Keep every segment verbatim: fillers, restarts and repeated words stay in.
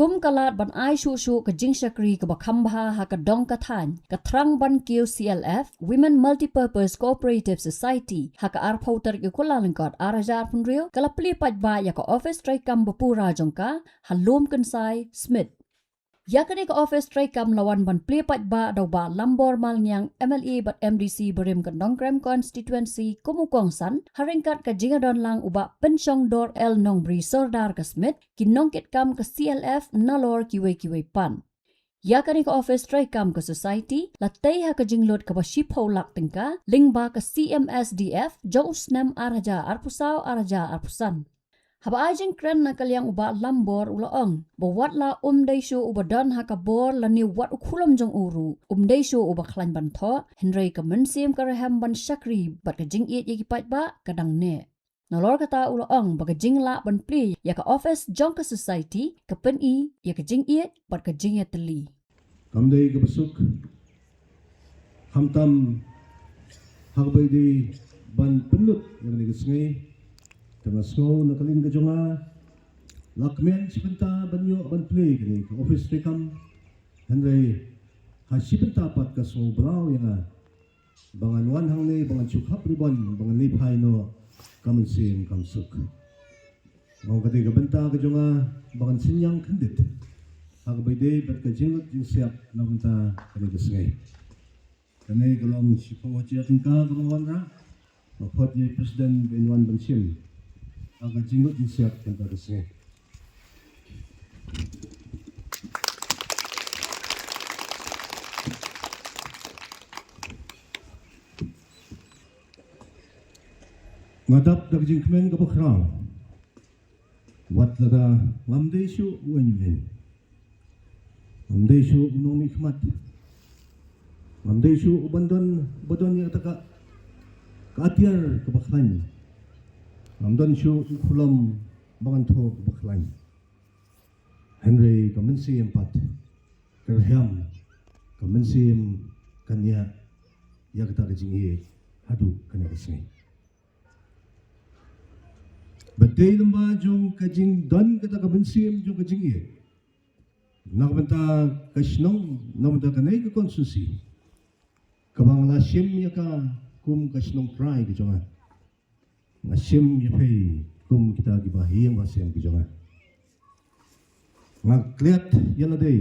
Kum ka lad ban ai shuh shuh ka jingshakri kaba kham bha ha ka dong ka thaiñ, ka thrang ban kiew C L F, Women Multipurpose Cooperative Society, ha ka arphew tarik u Kyllalyngkot ar hajar arphew hynriew, ka la plie paidbah ïa ka office treikam ba pura jong ka ha Lum Kynsai, Smit. Ïa kane ka office treikam la wan ban plie paidbah da u Bah Lambor Malngiang, M L A bad M D C barim ka Nongkrem Constituency kum u kongsan, ha ryngkat ka jingïadon lang u Bah Pynshong Dor L Nongbri Sordar ka Smit, ki nongkitkam ka C L F nalor kiwei kiwei pat. Ïa kane ka office treikam ka society la tei ha ka jinglut kaba shiphew lak tyngka lyngba ka C M S D F jong u snem ar hajar arphew saw ar hajar arphew san. Haba ai jingkren na ka liang u Bah Lambor u la ong ba wat la um dei shuh uba don ha ka bor lane wat u khulom jong u ruh, um dei shuh uba khlaiñ ban thoh, hynrei ka mynsiem ka rhem ban shakri bad ka jingïeit ïa ki paidbah ka dang neh. Nalor kata u la ong ba ka jinglah ban plie ïa ka office jong ka society ka pyni ïa ka jingïeit bad ka jingïatylli. Kam dei kaba suk, khamtam ha kaba ïadei ban pynlut ïa kane ka sngi. Te nga sngew na ka liang ka jong nga la kmen shi bynta ban ïoh ban plie kane ka office treikam, hynrei ha shi bynta pat ka sngew balaw ïa nga ba ngan wan hangne, ba ngan shu khap ribon, ba ngan leit phai noh, ka mynsiem kam suk. Nga ong ka dei ka bynta ka jong nga ba ngan synñiang khyndiat ha kaba ïadei bad ka jinglut jingsiap na ka bynta kane ka sngi. Kane ka long shiphew hajar tyngka kaba nga wanrah. Nga khot ïa i president ba in wan ban shim ha ka jinglut jingsiap kane ka sngi. Nga dap da ka jingkmen kaba khraw. Wat lada ngam dei shuh u eiñ, ngam dei shuh u nongmihkhmat, ngam dei shuh u ban don, ba don ïa kata ka, ka atiar kaba khlaiñ, ngam don shuh u khulom ba ngan thoh kaba khlaiñ. Hynrei ka mynsiem pat ka rhem, ka mynsiem ka ñiah ïa kata ka jingïeit haduh kane ka sngi. Ba dei lyngba jong ka jingdon kata ka mynsiem jong ka jingïeit na ka bynta ka shnong, na ka bynta kane ka constituency kaba nga la shim ïa ka kum ka shnong trai ka jong nga. Nga shim ïa phi kum kita kiba ha ïing ha sem ki jong nga. Nga klet ïa lade.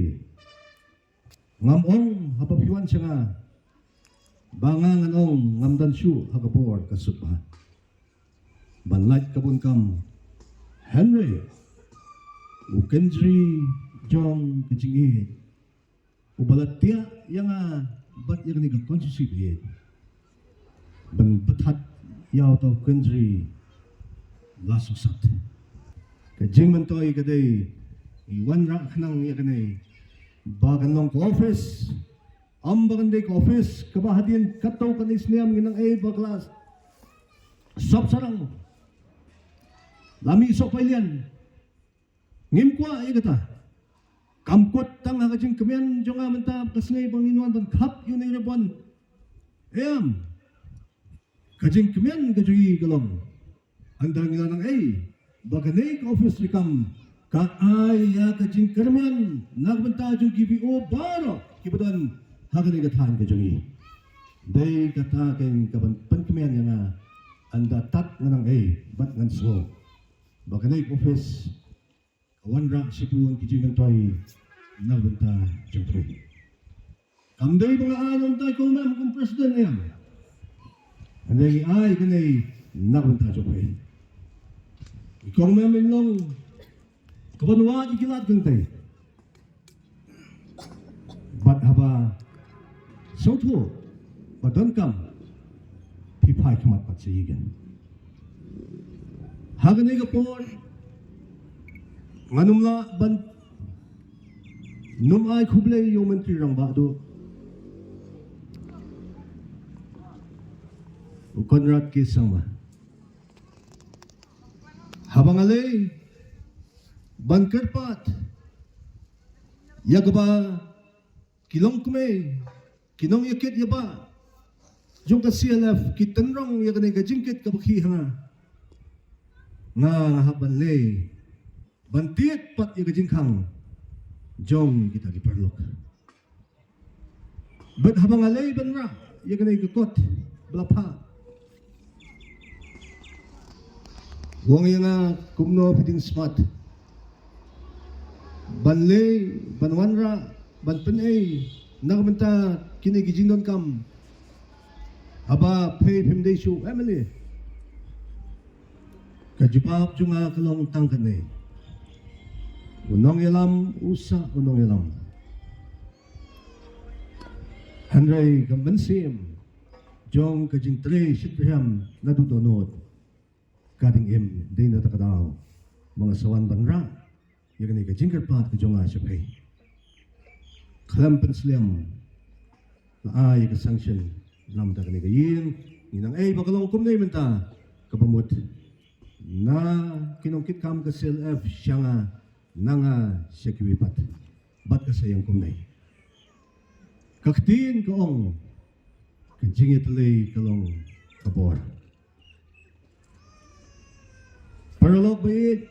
Ngam ong haba phi wan sha nga ba nga ngan ong ngam don shuh ha ka bor ka suk ba ban lait ka bun kam. Hynrei u kynjri jong ka jingïeit uba la tiak ïa nga bad ïa kane ka constituency ban pynthat ïa uta u kynjri la sngewsat. Ka jingmyntoi ka dei ngi wanrah khnang ïa kane ba kan long ka office, ym ba kan dei ka office kaba hadien katto katne snem ngi nang ei ba ka la sop sarong la mih soh pailian. Ngim kwah ïa kata. Kam kut tang ha ka jingkmen jong nga mynta ka sngi ba ngin wan ban khap ïa une u ribbon. Em. Ka jingkmen ka jong ngi ka long, ynda ngi la nang ei ba kane ka office treikam ka ai ïa ka jingkyrmen na ka bynta jong ki V O baroh kiba don ha kane ka thaiñ ka jong ngi. Dei kata keiñ kaban pynkmen ïa nga ynda tad nga nang ei bad ngan sngew ba kane ka office ka wanrah shibun ki jingmyntoi na ka bynta jong phi. Kam dei ba nga ai na ka bynta i kong mem kum president em. Hynrei ngi ai kane na ka bynta jong phi. I kong mem in long kaban wad ïa ki lad kynthei. Bad haba sngewthuh ba donkam phi phai khmat pat sha ïing. Ha kane ka por ngan ym lah ban ym ai khublei ïa u Myntri Rangbah Duh u Conrad K Sangma. Haba nga leit ban kyrpad ïa kaba ki longkmie, ki nongïakit ïa ba jong ka C L F ki tynrong ïa kane ka jingkit kaba khih ha nga, nga hap ban leit ban tied pat ïa ka jingkhang jong kita ki paralok. Bad haba nga leit ban rah ïa kane ka kot ba la phah, u ong ïa nga, kumno phi dang smat ban leit ban wanrah ban pynei na ka bynta kine ki jingdonkam haba phi phim dei shuh M L A? Ka jubab jong nga ka long tang kane: u nongïalam u sah u nongïalam, hynrei ka mynsiem jong ka jingtrei shitrhem naduh dohnud ka dang im. Dei na kata ka daw ba nga sa wan ban rah ïa kane ka jingkyrpad ka jong nga sha phi. Khlem pynslem, la ai ïa ka sanction na ka bynta kane ka ïing. Ngi nang ïohi ba ka long kumne mynta, kaba mut na ki nongkitkam ka C L F sha nga, na nga sha kiwei pat, bad ka sa ïeng kumne. Ka ktien ka ong, ka jingïatylli ka long ka bor. Paralok ba ïeit,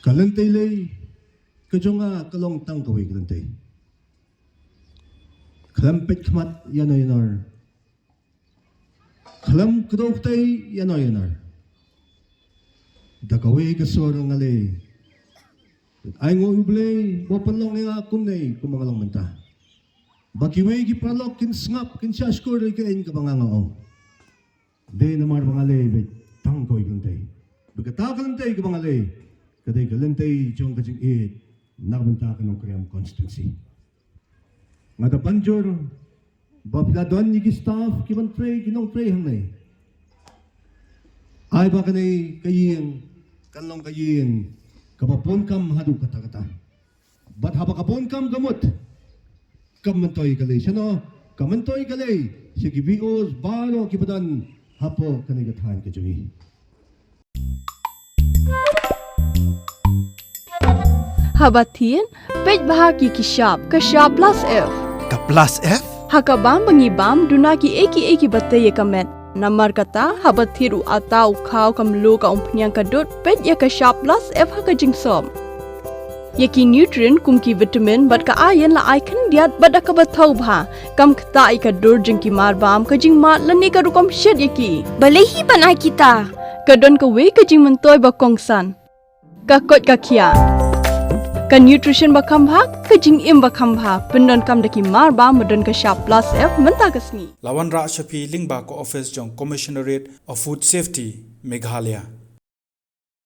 ka lynti lei ka jong nga ka long tang kawei ka lynti. Khlem peit khmat ïano ïano, khlem kdew ktei ïano ïano, da kawei ka sur nga lei. Ai nguh ïa U Blei ba u pynlong ïa nga kumne kumba nga long mynta, ba kiwei ki paralok kin sngap, kin shah shkor ïa kaei kaba nga nga ong. Dei namar ba nga lei beit tang kawei ka lynti. Bad kata ka lynti kaba nga lei, ka dei ka lynti jong ka jingïeit na ka bynta ka Nongkrem constituency. Nga da ban jur ba phi la don ïa ki staff kiban trei, ki nongtrei hangne. Ai ba kane ka ïing kan long ka ïing kaba bun kam haduh katta katta. Bad haba ka bun kam ka mut, kam myntoi ka lei shano, ka myntoi ka lei sha ki V Os baroh kiba don hapoh kane ka thaiñ ka jong ngi. Haba thied, peit bha ki ki shap, ka shap plus F. Ka plus F? Ha ka bam ba ngi bam, duna kiei kiei kiba tei ïa ka met. Namar kata, haba thied u atta, u khaw, ka mluh, ka umphniang, ka dud, peit ïa ka shap plus F ha ka jingsop. Ïa ki nutrient kum ki vitamin bad ka iron la ai khyndiat bad da kaba thaw bha. Kam ktah ïa ka dur jong ki mar bam, ka jingmad lane ka rukom shet ïa ki. Balei hi ban ai kita? Ka don kawei ka jingmyntoi ba kongsan. Ka koit ka khiah. Ka nutrition ba kham bha, ka jingim ba kham bha. Pyndonkam da ki mar bam ba don ka shap plus F mynta ka sngi. La wanrah sha phi lyngba ka office jong Commissionerate of Food Safety, Meghalaya.